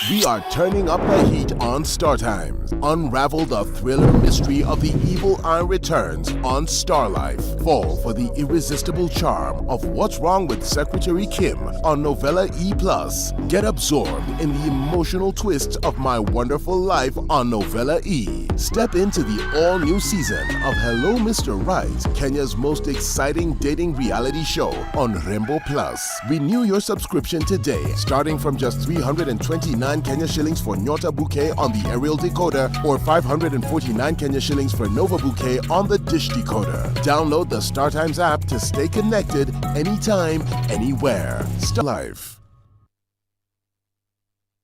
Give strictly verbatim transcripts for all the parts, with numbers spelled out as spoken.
We are turning up the heat on Star Times. Unravel the thriller mystery of the evil eye returns on Star Life. Fall for the irresistible charm of What's Wrong with Secretary Kim on Novella E plus. Get absorbed in the emotional twists of My Wonderful Life on Novella E. Step into the all-new season of Hello Mister Right, Kenya's most exciting dating reality show on Rembo Plus. Renew your subscription today, starting from just three hundred and twenty-nine Kenya shillings for Nyota Bouquet on the aerial decoder or five hundred and forty-nine Kenya shillings for Nova Bouquet on the dish decoder. Download the StarTimes app to stay connected anytime, anywhere. Star Life.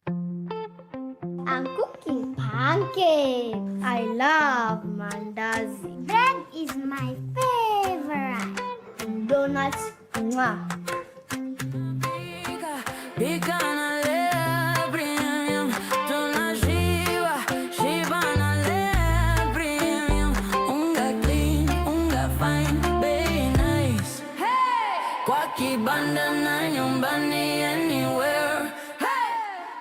I'm cooking pancakes. I love mandazi. Bread is my favorite. Donuts, mwah. Pika na Lea Premium, tunashiba, shiba na Lea Premium. Unga clean, unga fine, bei nice. Hey! Kwa kibanda na nyumbani, anywhere. Hey!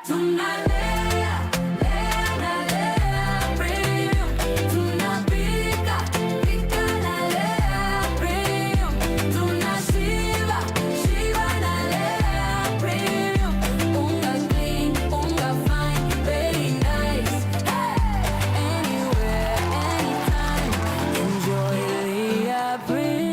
Tunalea, lea na Lea Premium. Tunapika, pika na Lea Premium. Tunashiba, shiba na Lea Premium. Unga clean, unga fine, very nice. Hey! Anywhere, anytime. Enjoy Lea Premium.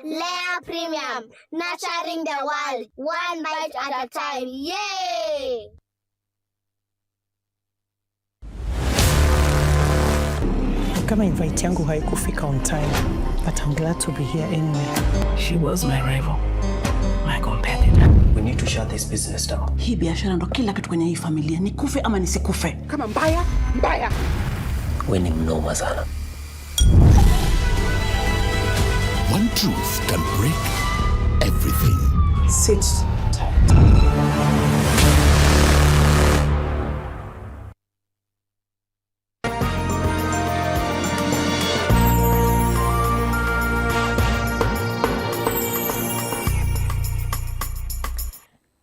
Lea Premium, nurturing the world, one bite at a time. Yay! Kama invite yangu haikufika on time, but I'm glad to be here anyway. She was my rival, my competitor. We need to shut this business down. Hii biashara ndo kila kitu kwenye hii familia, nikufe ama nisikufe. Kama mbaya, mbaya. We ni mnoma sana. One truth can break everything. Sit tight.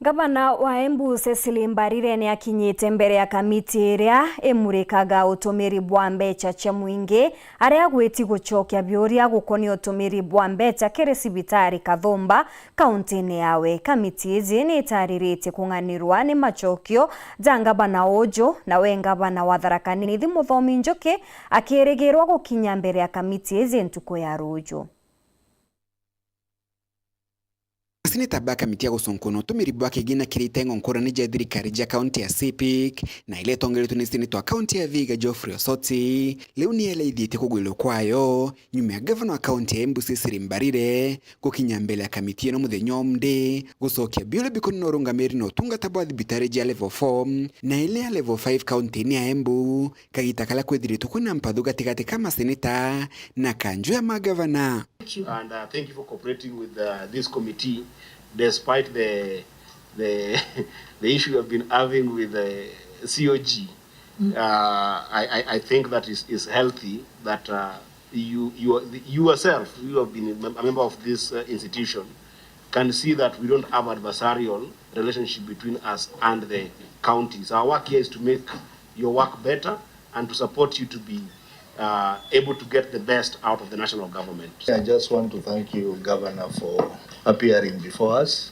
Ngavana wa Embu Cecily Mbarire ni akinyite mbere ya kamiti iria imurikaga utumiri bwa mbeca cia mwingi, aria agwiti gucokia biuria gukonia utumiri bwa mbeca kiri cibitari Kathumba, kaunti-ini yawe. Kamiti iji ni itariritie kung'anirwa ni macokio ja ngavana uju, nawe ngavana wa Tharaka Nithi Muthomi Njuki akirigirwa gukinya mbere ya kamiti iji ntuku ya ruju. Maseneta ba kamiti ya gucunkuna utumiri bwa kigina kiri itengo nkurani ja thirikari ja kaunti ya CPIC, na iria itongeretwe ni seneta wa kaunti ya Vihiga Geoffrey Osoti, riu ni iraithitie kugwirua kwayo nyuma ya gavana wa kaunti ya Embu Cecily Mbarire gukinya mbere ya kamiti ino muthenya wa Monday gucokia biuria bikonainie na urungamiri na utungata bwa thibitari ja level four na iria ya level five kaunti-ini ya Embu, kagita karia kwithiritwe kwina mpathu gatigati ka maseneta na kanju ya magavana. And, uh, thank you for cooperating with, uh, this committee despite the, the, the issue you have been having with the C O G. Uh, I, I, I think that is, is healthy that, uh, you, you, you yourself, you have been a mem-, a member of this, uh, institution, can see that we don't have adversarial relationship between us and the counties. Our work here is to make your work better and to support you to be, uh, able to get the best out of the national government. I just want to thank you, Governor, for appearing before us.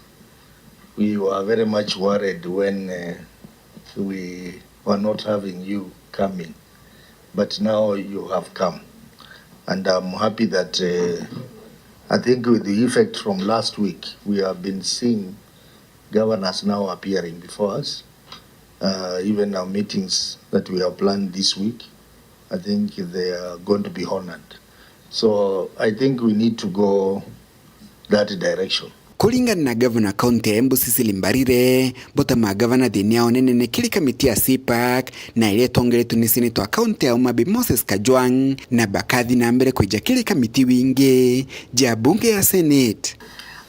We were very much worried when, uh, we were not having you coming, but now you have come. And I'm happy that, uh, I think with the effect from last week, we have been seeing governors now appearing before us. Uh, even our meetings that we have planned this week, I think they are going to be honored. So I think we need to go that direction. Kuringana na gavana wa kaunti ya Embu Cecily Mbarire, buta magavana thiini yao ni nene kiri kamiti ya CPAC, na iria itongeretwe ni seneta wa kaunti ya Homa Bay Moses Kajwang', na bakathi na mbere kwija kiri kamiti wingi ja bunge ya Senate.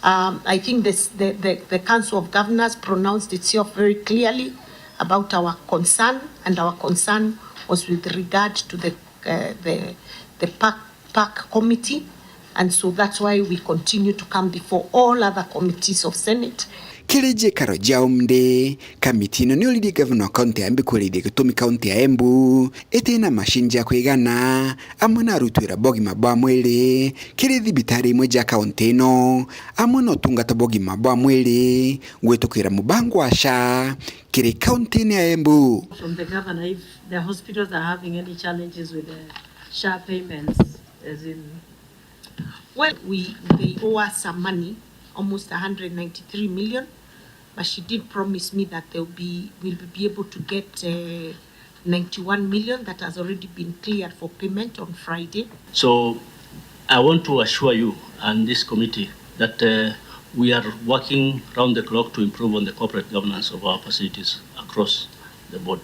Um, I think this, the, the, the Council of Governors pronounced itself very clearly about our concern, and our concern was with regard to the, uh, the, the PAC, PAC committee, and so that's why we continue to come before all other committees of Senate. Kiri njikaro ja umthi, kamiti ino niuririe ngavana wa kaunti ya Embu kurithia gitumi kaunti ya Embu iti na macini ja kwigana, amwe na aruti wira ba ugima bwa mwiri kiri thibitari imwe ja kaunti ino, amwe na utungata bwa ugima bwa mwiri gwitukira mubango wa SHA kiri kaunti-ini ya Embu. From the governor, if the hospitals are having any challenges with the SHA payments, as in Well, we, they owe us some money, almost a hundred ninety-three million, but she did promise me that they'll be, we'll be able to get, uh, ninety-one million that has already been cleared for payment on Friday. So, I want to assure you and this committee that, uh, we are working round the clock to improve on the corporate governance of our facilities across the board.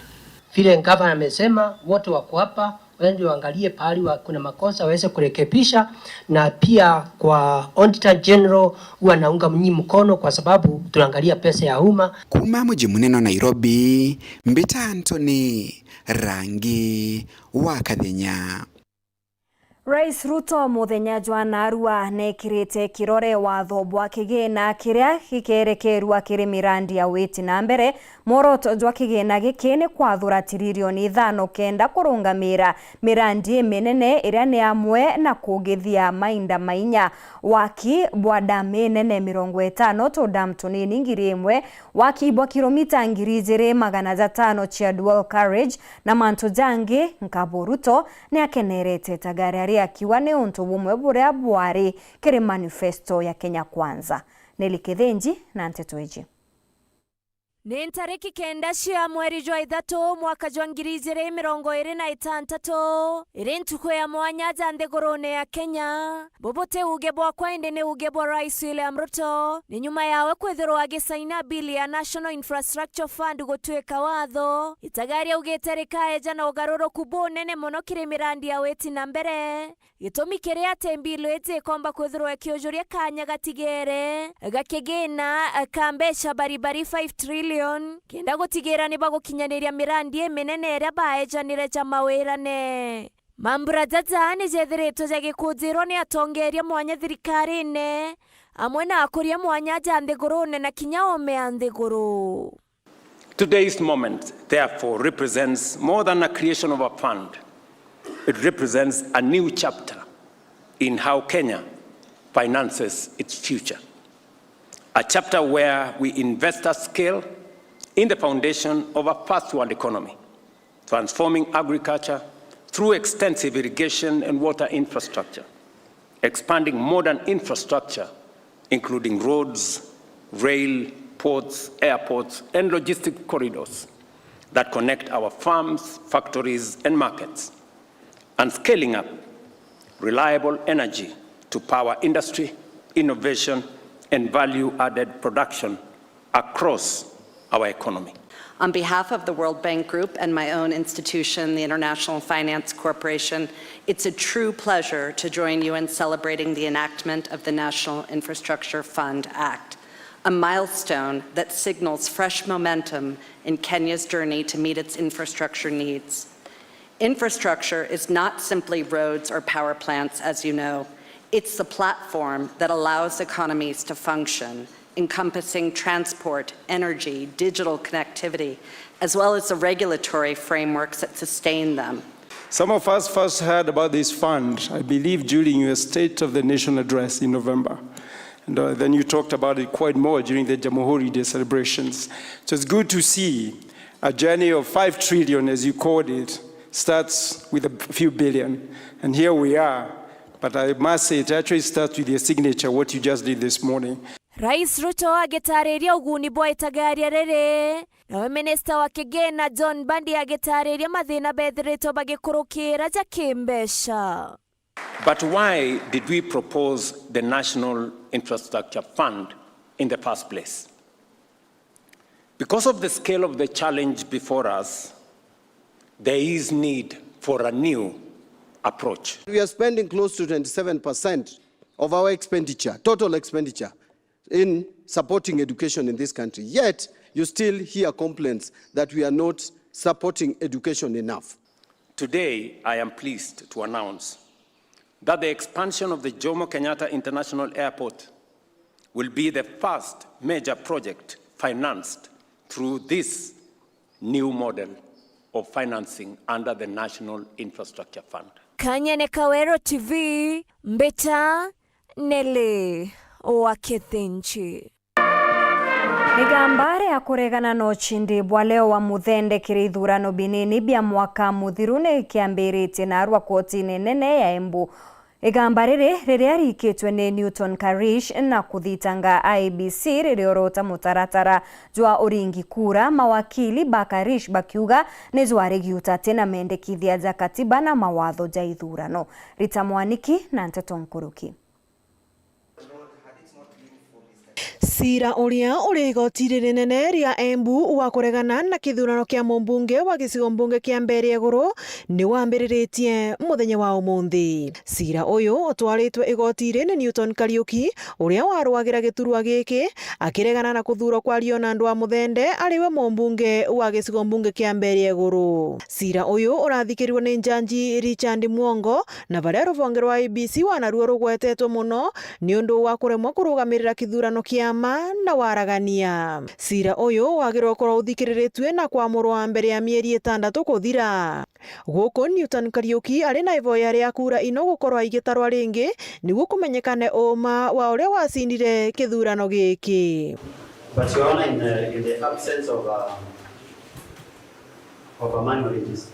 Vile gavana amesema, wote wako hapa, waende waangalie pahali wa-, kuna makosa waweze kurekebisha, na pia kwa Auditor General huwa naunga nyinyi mkono kwa sababu tunaangalia pesa ya umma. Kuuma muji munene wa Nairobi, mbita Anthony Rangi wa Kathenya. Rais Ruto muthenya jwa narua nekirite kirore watho bwa kigina kiria gikerekerua kiri mirandi ya witi na mbere. Mworoto jwa kigina giki ni kwathura tiririoni ithano kenda kurungamira mirandi iminene iria ni amwe na kugithia mainda mainya, waki bwa dam inene mirongo itano, tudam tunini ngiri imwe, waki bwa kilomita ngiri ijiri magana jatano cia dual carriage na mantu jangi. Nkabu Ruto ni akenerete itagaria ria akiuga ni untu bumwe buria bwari kiri manifesto ya Kenya Kwanza. Nelly Kithinji na nteto iji. Ni ntariki kenda cia mweri jwa ithatu mwaka jwa ngiri ijiri mirongo iri na itantatu, iri ntuku ya mwanya ja nthigurune ya Kenya. Bubu ti uuge bwakwa, indi ni uuge bwa Rais William Ruto. Ni nyuma yawe kwithirwa agisaina bill ya National Infrastructure Fund gutuika watho, itagaria augite rikaeja na ugaruruku bunene mono kiri mirandi ya witi na mbere. Gitumi kiria ati bill iji ikomba kwithirwa ikiujuria kanya gatigere ga kigina ka mbeca baribari five trillion, kenda gutigira ni bagukinyaniria mirandi iminene iria baejanire ja mawirane. Mambura jaja ni jethiritwe jagikujirwa ni atongeria mwanya thirikarine, amwe na akuria mwanya ja nthigurune na kinya ome ya nthiguru. Today's moment, therefore, represents more than a creation of a fund. It represents a new chapter in how Kenya finances its future. A chapter where we invest at scale in the foundation of a first world economy, transforming agriculture through extensive irrigation and water infrastructure, expanding modern infrastructure, including roads, rail, ports, airports, and logistic corridors that connect our farms, factories, and markets, and scaling up reliable energy to power industry, innovation, and value-added production across our economy. On behalf of the World Bank Group and my own institution, the International Finance Corporation, it's a true pleasure to join you in celebrating the enactment of the National Infrastructure Fund Act, a milestone that signals fresh momentum in Kenya's journey to meet its infrastructure needs. Infrastructure is not simply roads or power plants, as you know. It's the platform that allows economies to function, encompassing transport, energy, digital connectivity, as well as the regulatory frameworks that sustain them. Some of us first heard about this fund, I believe, during your State of the Nation address in November. And, uh, then you talked about it quite more during the Jamhuri Day celebrations. So it's good to see a journey of five trillion, as you called it, starts with a few billion. And here we are. But I must say, it actually starts with your signature, what you just did this morning. Rais Ruto agitariria uguni bwa itagaria riri, nawe minista wa kigina John Mbadi agitariria mathina bethiritwe bagikurukira ja kimbeca. But why did we propose the National Infrastructure Fund in the first place? Because of the scale of the challenge before us, there is need for a new approach. We are spending close to twenty-seven percent of our expenditure, total expenditure, in supporting education in this country. Yet, you still hear complaints that we are not supporting education enough. Today, I am pleased to announce that the expansion of the Jomo Kenyatta International Airport will be the first major project financed through this new model of financing under the National Infrastructure Fund. Kanyene Kawero T V, Mbita Nele wa Kithinji. Igamba ria kuregana na ucindi bwa leo wa Muthende kiri ithurano binini bia mwaka muthiru ni kiambiritie narua kotini nene ya Embu. Igamba riri, riria riikitwe ni Newton Kariuki na kuthitanga I E B C, ririorota mutaratara jwa uringi kura, mawakili ba Kariuki bakiuga ni jwari giuta ati na mendekithia ja katiba na mawatho ja ithurano. Rita Mwaniki na nteto nkuruki. Cira uria uri igoti ririnene ria Embu wa kuregana na kithurano kia mumbunge wa gicigo mbunge kia Mbeere Iguru ni wambiriritie muthenya wa umunthi. Cira uyu utwaritwe igoti ri ni Newton Kariuki, uria waruagira giturua giki, akiregana na kuthuurwa kwa Leonard wa Muthende ari we mumbunge wa gicigo mbunge kia Mbeere Iguru. Cira uyu urathikirirwe ni Njanji Richard Mwongo, na baria ruvonge rwa I E B C wanaruo rugwetetwe mono niundu wa kuremwa kurugamirira kithurano kia mma na waragania. Cira uyu wagirwa gukorwa uthikiriritue na kwamurwa mbere ya mieri itandatu kuthira. Guku Newton Kariuki ari na ivoya ria kura ino gukorwa igitarwa ringi niguo kumenyekane uuma wa uria wacindire kithurano giki. But, Your Honor, in the, in the absence of a, of a manual register,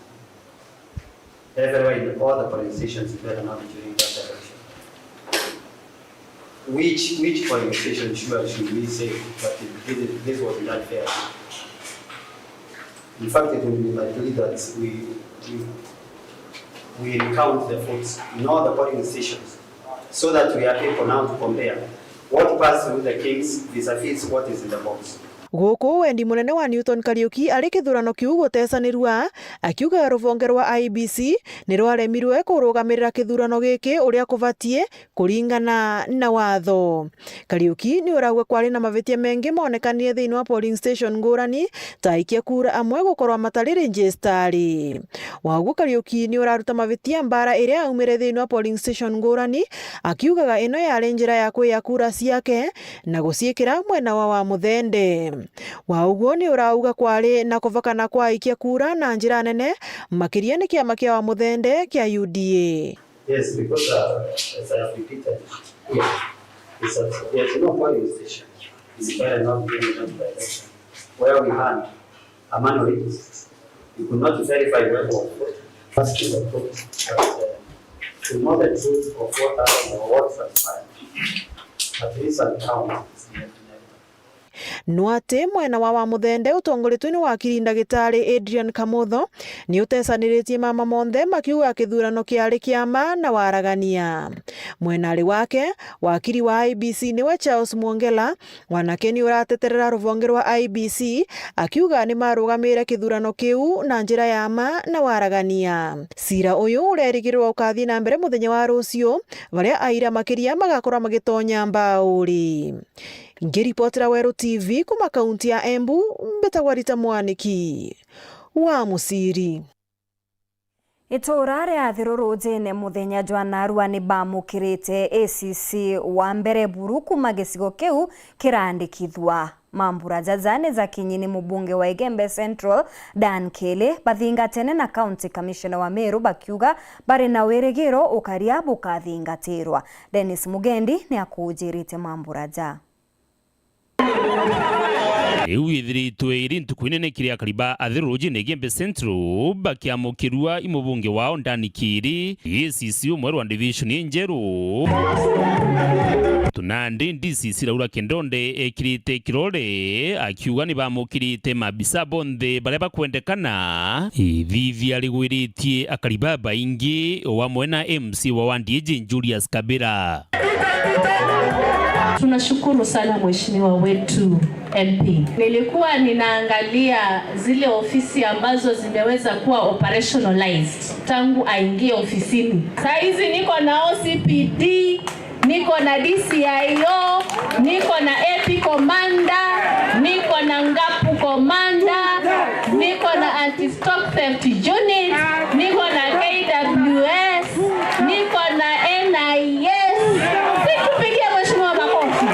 everywhere in all the polling stations, it were not during that election. Which, which polling station should, should we say that this, this was not fair? In fact, it will be likely that we, we, we recount the votes in all the polling stations so that we are able now to compare what passed through the Kings vis-a-vis what is in the box. Guku wendi munene wa Newton Kariuki ari kithurano kiu gutesanirua, akiuga ruvonge rwa I E B C ni rwaremirwe kurugamirira kithurano giki uria kubatie kuringana na watho. Kariuki ni urauga kwari na mavitia mengi monekanire thiini wa polling station ngurani, ta aikia kura amwe gukorwa matari rijistari. Wauguo Kariuki ni uraruta mavitia mbaara iria yaumire thiini wa polling station ngurani, akiugaga ino yari njira ya kwiya kura ciake na guciikira mwena wa Wamuthende. Wauguo ni urauga kwari na kuvakana kwa aikia kura na njira nene, makiria ni kiama kia Wamuthende kia U D A. Yes, because, uh, as I have repeated here, is that there is no polling station in Mbeere North Region by election where we had a manual register. You could not verify where was voted. First is a proof that, uh, to know the truth of what happened or what transpired, at least an account is needed. No ati mwena wa Wamuthende utongoretwe ni wakiri ndagitari Adrian Kamotho ni utesaniritie mama monthe makiuga kithurano kiari kia mma na waragania. Mwenari wake, wakiri wa I E B C niwe Charles Mwongela, wanake ni urateterera ruvonge rwa I E B C akiuga ni marugamirire kithurano kiu na njira ya mma na waragania. Cira uyu urerigirirwa ukathii na mbere muthenya wa ruciu, baria aira makiria magakorwa magitonya mbauri. Ngiripotera Weru T V kuma kaunti ya Embu, mbitagwa Rita Mwaniki wa Musiri. Itura ria Thirurujine muthenya jwa narua ni bamukirite A C C wa mbere buru kuma gicigo kiu kirandikithua. Mambura jaja ni jakinyi ni mubunge wa Igembe Central, Dan Kili, bathingatene na County Commissioner wa Meru, bakiuga bari na wirigiro ukaria bukathingatirwa. Dennis Mugendi ni akujirite mambura ja. Riu ithiritwe iri ntuku inene kiri akari ba Athiruruji na Igembe Central, bakiamukirua i mubunge wao Dan Kili, A C C umwe rwa division injeru. Tunandi D C C Laura Kendonde ekirite kirore, akiuga ni bamukirite mabisa bonthe baria bakwendekana. Ithithia rigwiritie akari babaingi, o amwe na M C wa wandi iji Julius Kabira. Tunashukuru sana mheshimiwa wetu M P. Nilikuwa ninaangalia zile ofisi ambazo zimeweza kuwa operationalized tangu aingie ofisini. Saa hizi niko na O C P D, niko na D C I O, niko na A P commander, niko na Ngapu commander, niko na anti stock theft unit, niko na K W S, niko na N I S. Situpigie mheshimiwa makofi.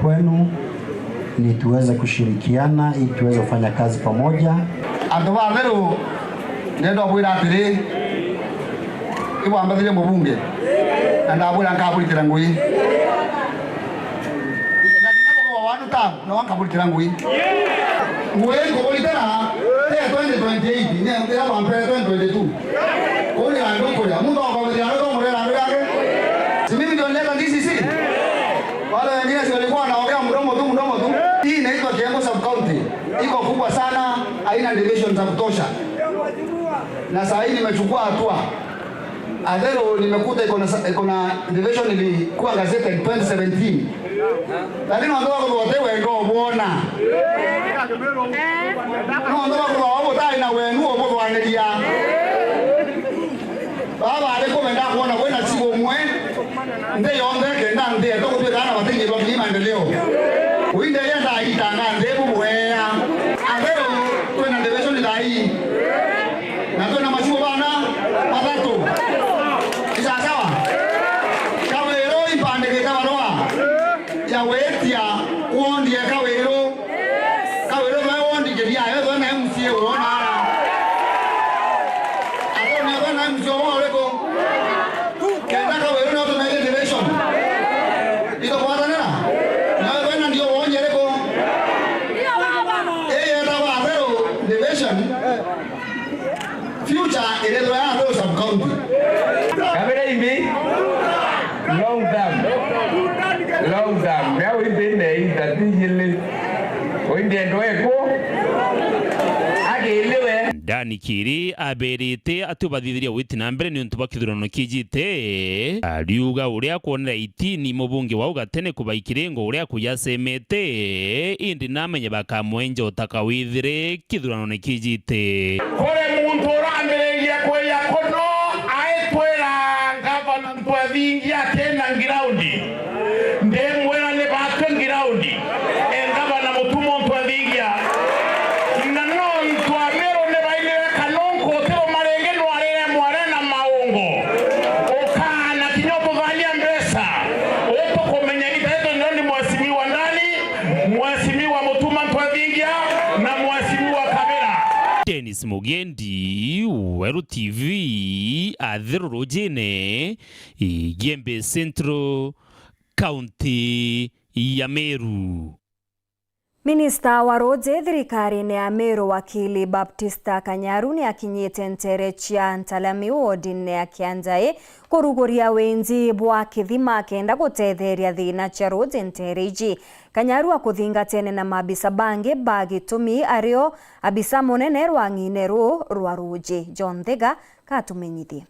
Kwenu ni tuweze kushirikiana ili tuweze kufanya kazi pamoja. Antu ba Atheru, ndenda kubwira atiri, ibwambathirie mubunge, na ndabwira nkaburitira ngui. Na kinya mugogo wanu tabu, no nkaburitira ngui. Ngui nkuburitira, eh, twenty twenty-eight, ni ira bwampere twenty twenty-two. Kuu ni andu kuria, muntu akobithira andu tomurera andu yake. Si mimi ndio nileta D C C? Wale wengine si walikuwa wanaongea mdomo tu, mdomo tu. Hii inaitwa Kiambu Sub County. Iko kubwa sana, haina division za kutosha. Na saa hii nimechukua hatua. Atheru nimekuta iko na sa-, iko na division ilikuwa gazetted twenty seventeen. Lakini watu wako wote wendo bwona. No watu wako wote na wenu obuthwaniria. Baba, ari kumenda kuona kwina cigo mwe, nthi yonthe kenda nthi yetu gutwika na batenyerwa kiri maendeleo. Uinde yenda itanga nthi bubwea. Atheru, twina division thaa ii. Na twina macigo bana bathatu. Ni sawa sawa? Kawiru impandikite barua ya gwitia wondi ya Kawiru. Kawiru bae wondi kiria, yo na M C A wona ara. Atheru ni yo na M C A wona uriku? Kenda Kawiru ni yo tumeete division. Itugwatanira? Na yo na ndio wonye iriku? Ii yetagwa Atheru division. Future iretwa ya Atheru sub county. Kabere imbi? Long term. Long term. Mea within the intertijili. Oinde ndo eko. Agiliwe. Dani Kiri aberite ati ubathithiria witi na mbere ni untu bwa kithurano kijite. Ariuga uria akwonera itini mubunge wa ugatene kubaikiringo uria kujasemete, indi namenye bakamwenja utaka withire kithurano ni kijite. Kuri muntu urambiriria kwija kuno, aitwira ngavana Ntwethingia akina ngiraundi. Ndimwira ni batwe ngiraundi. E ngavana Mutuma Ntwethingia. Na nontu Amiru ni bainire kanunku, utiro maringi nwarire mware na maungo. Ukaana kinya ututhania mbeca. Utukumenya gita yetu ndio ni mheshimiwa ndani, mheshimiwa Mutuma Ntwethingia na mheshimiwa Kabira. Dennis Mugendi, Weru T V, Atheru Rujine, Igembe Central, County ya Meru. Minista wa ruuji thirikarine ya Meru, wakili Baptista Kanyaru, ni akinyite nteere cia Ntalami wodine ya Kianjai kuruguria winji bwa kithima kenda gutetheria thiina cia ruuji nteere iji. Kanyaru akuthingatene na maabisa bangi ba gitumi, ario abisa munene rwang'ine ruu rwa ruuji. John Thega katumenyithie.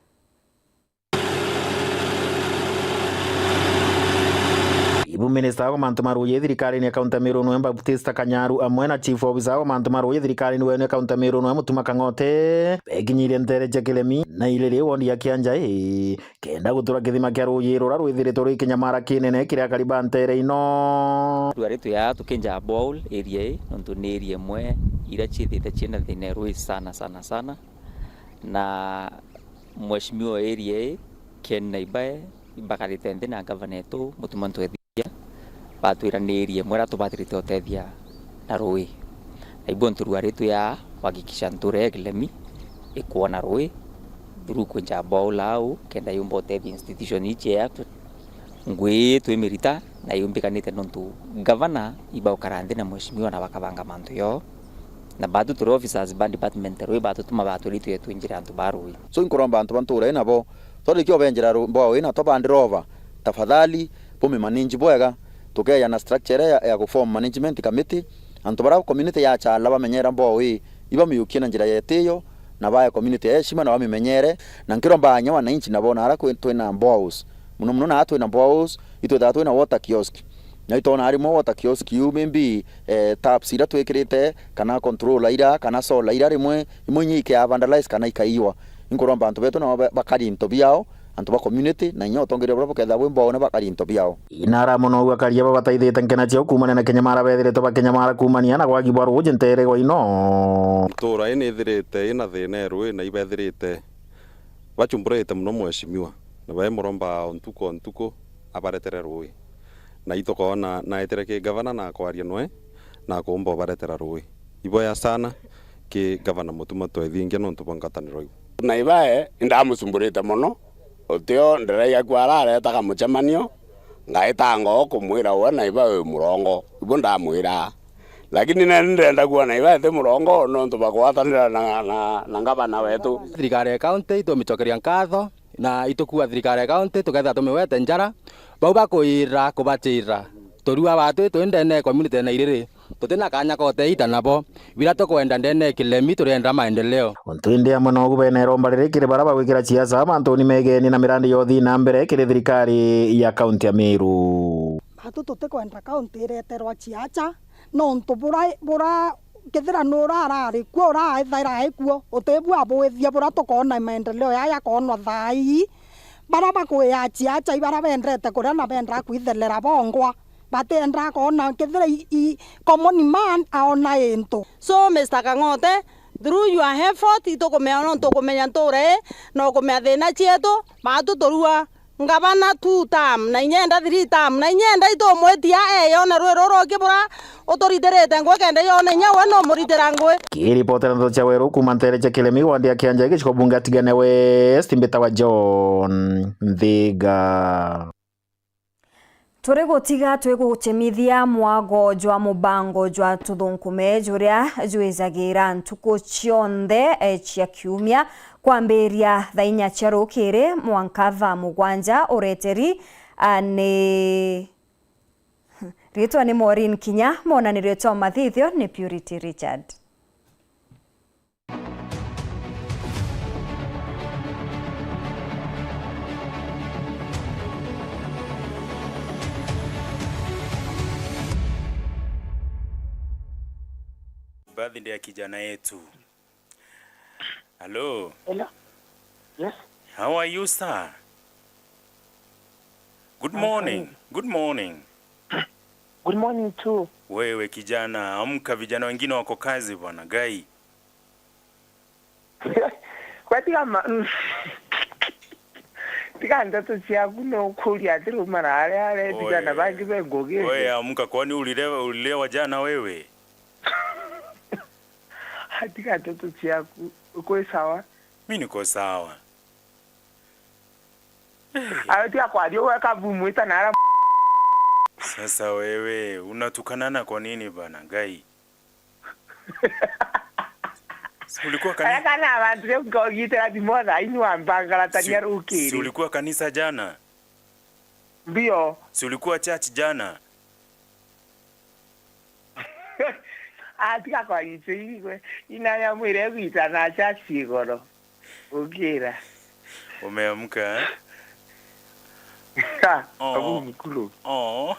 Ibu minista wa mantu ma ruuji thirikarine ya kaunti ya Meru nwe Baptista Kanyaru amwe na chief officer wa mantu ma ruuji thirikarine wenu ya kaunti ya Meru nwe Mutuma Kang'ote bekinyirie nteere cia Kiremi na Iriri wondi ya Kianjai kenda gutura kithima kia ruuji ruria rwithiritwe rwi kinyamara kinene kiria akari ba nteere ino. Rwari tuya tukinja borehole area ii nontu ni area imwe iria ciithite ciina thina rwi sana sana sana. Na mheshimiwa wa area ii, Ken Naibae, ibakarite nthi na ngavana etu, Mutuma Ntwethingia, batwira ni area imwe iria tubatirite utethia na rui. Na ibu nturua ritu ya kuhakikisha ntura ya Kilemi ikwona rui, through kwinja borehole au, kenda yumba utethia institution ii cia ngui twimirita na yumbikanite nontu gavana ibaukara nthi na mheshimiwa na bakabanga mantu yoo, na batu turi officers ba department rui batutuma batwiri tuye twinjire antu ba rui. So inkuromba antu ba ntura ii nabo, twarikia ubenjera ru-, mbao ii na tubandira ova, tafadhali bumimanage bwega, tukeja na structure iria ya, ya kuform management committee, antu baria community ya Chala bamenyera mbao ii, ibamiukie na njira yetiyo, na bae community ya heshima na bamimenyere, na nkiromba nya wananchi nabo naara kwi-, twina boreholes. Muno muno naa twina boreholes, itwithaga twina water kiosk. Na itwona rimwe water kiosk iu maybe, eh, taps iria twikirite, kana controller iria, kana solar iria rimwe, imwe inya ikeya vandalize kana ikaiywa. Inkuromba antu betu nabo ba-, bakari into biao, antu ba community, na inya utongeria buria bukethira bwi mbao na bakari into biao. Inara mono uu akaria baba bataithite nkena ciao kuumania na kinyamara bethiritwe bakinyamara kuumania na gwagi bwa ruuji nteere gwa ino. Ntuura ii nithirite ina thina e ruui na ibethirite bachumburite mono mheshimiwa, na baimuromba o ntuku o ntuku abaretere ruui. Na itukoona naetire ki gavana na kwaria noe na kuumba ubaretera ruui. Iboya sana ki gavana Mutuma twethingia nontu bwa ngwataniro iu. Naibae indamusumburite mono, utio ndiraiga ku araretaga mucemanio, ngaita ngoo kumwira we Naibae wi murongo. Ibu ndamwira. Lakini nani ndenda kuona Naibae ti murongo nontu bwa kugwatanira na, na, na ngavana wetu. Thirikari ya kaunti itumicokeria nkatho. Na itukua thirikari ya kaunti, tukethira tumiwete njara, bau bakwira kubatira. Turua batu twi ndene ya community na iriri, tutina kanya ka uteita nabo. Bira tukwenda ndene ya Kilemi, turienda maendeleo. Untu indi amwe nogu bene iromba riri kiri bara bagwikira ciaca mantuni megeni na mirandi ya uthii na mbere kiri thirikari ya kaunti ya Meru. Batu tutikwenda kaunti ireterwa ciaca, nontu bura, bura, kethira nurarari kuo, uraethaira ai kuo, utibua bwithia bura tukoona maendeleo yaya yakoonwa thaa ii. Bara bakwia aciaca i bara bendete kuria na bendaa kwithelera bongwa, batiendaa koona kethira i, i common man aona into. So, Mister Kang'ote, through your effort, itukumenya nontu ukumenya ntuura ii, na ukumenya thiina cietu, matu turua. Ngavana two term, na inyenda three term, na inyenda itumwitia eyone rwi ruru ruki bura uturithirite ngui kenda yone inya we numuritira ngui. Kiripotera ndeto cia Weru kuuma ntere cia Kilemi, wandi ya Kianja, gicigo bunge Atigane West, mbitawa John Nthiga. Turi gutiga twigucemithia mwago jwa mubango jwa tuthunkume juria jwijagira ntuku cionthe, eh, cia kiumia. Kwambiria thaa inya cia rukiri mwanka thaa mugwanja, ureteri, a, ni, ritwa ni Maureen Kinya, monanirio jwa mathithio ni Purity Richard. Birthday ya kijana yetu. Hello. Hello. Yes. How are you, sir? Good morning. I'm fine. Good morning. Good morning too. Wewe kijana, amka, vijana wengine wako kazi bwana, gai. Kwa tiga ma-, tiga ndeto ciaku, no kuria ati riu marare are vijana bangi be ngugi. Oe, amka, kwani ulile-, ulilewa jana wewe? Tiga ndeto ciaku, ukwi sawa? Mi niko sawa. Awe tiga kwaria uwe kabumu ita nara. Sasa wewe, unatukanana kwa nini bana, ngai? Si ulikuwa kani- Aya kana abantu riu ngogitira thimu thaa inu wambangaratania rukiri. Si ulikuwa kanisa jana? Ndio. Si ulikuwa church jana? Atiga kwagicia irigwe. Inanya mwire gwita na church igoro. Ukira. Umeamka, eh? Ka, oh, abu mkulu. Oh.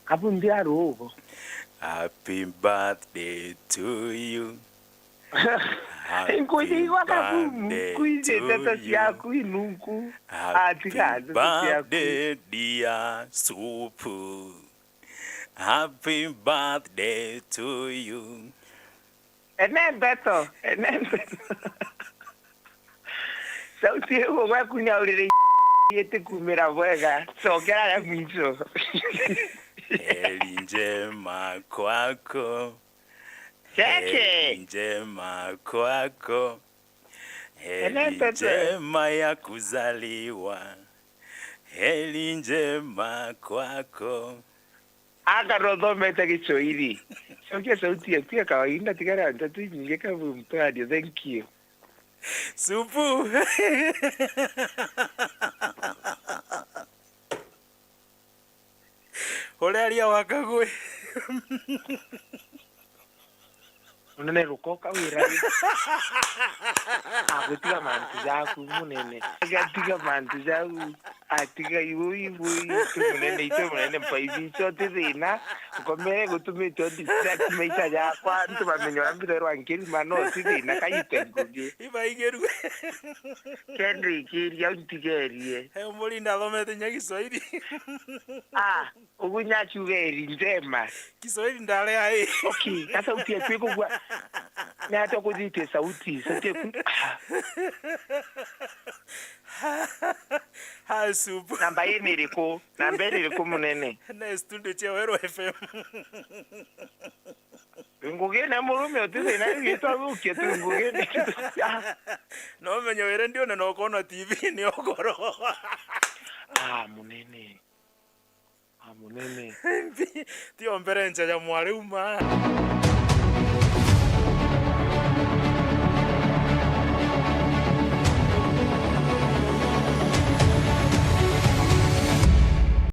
Abu ndi arugo. Happy birthday to you. Happy birthday to you. Nkuigua kabumu, nkuigua ndeto ciaku inungu. Atiga ndeto ciaku. Happy birthday, dear Supu. Happy birthday to you. Ene ndeto, ene ndeto. Sauti iu gweku ni aurire iti kumira bwega. Cokera ya mwico. Heri njema kwako. Keke. Heri njema kwako. Heri njema ya kuzaliwa. Heri njema kwako. Anga no thomete Gicoiri? Cokia sauti yaku ya kawaida, tigara ndeto inyingi kabu mtwario. Thank you. Supu. Uria aria wa Kagwe. Munene rukoka wira. Agutiga mantu jaku munene. Agatiga mantu jaku. Atiga iu, iu, iu, tu munene, itu munene, mpaibi icio ti thina. Nkomere gutumite o distract maisha jakwa, antu bamenya uria mbithairwa nkirima, no ti thina, kayite ngugi. Ibaigerue. Kendrikiria, untigerie. He umuri ndathomete nya Kiswahili. Ah, uguo nyakiuga eri njema. Kiswahili ndarea i. Okay, na sauti yaku ikugua. Ni atia ukuthitie sauti? Sauti yaku. Ha, supu. Namba ii ni iriku? Namba ii ni iriku munene? Na studio cia Weru F M. Ngugine murume uti thina, gitwa thukia tu ngugine. No menye wire ndione na ukona T V ni ukoro. Ah, munene. Ah, munene. Ti ombere ncha ya mwari uma.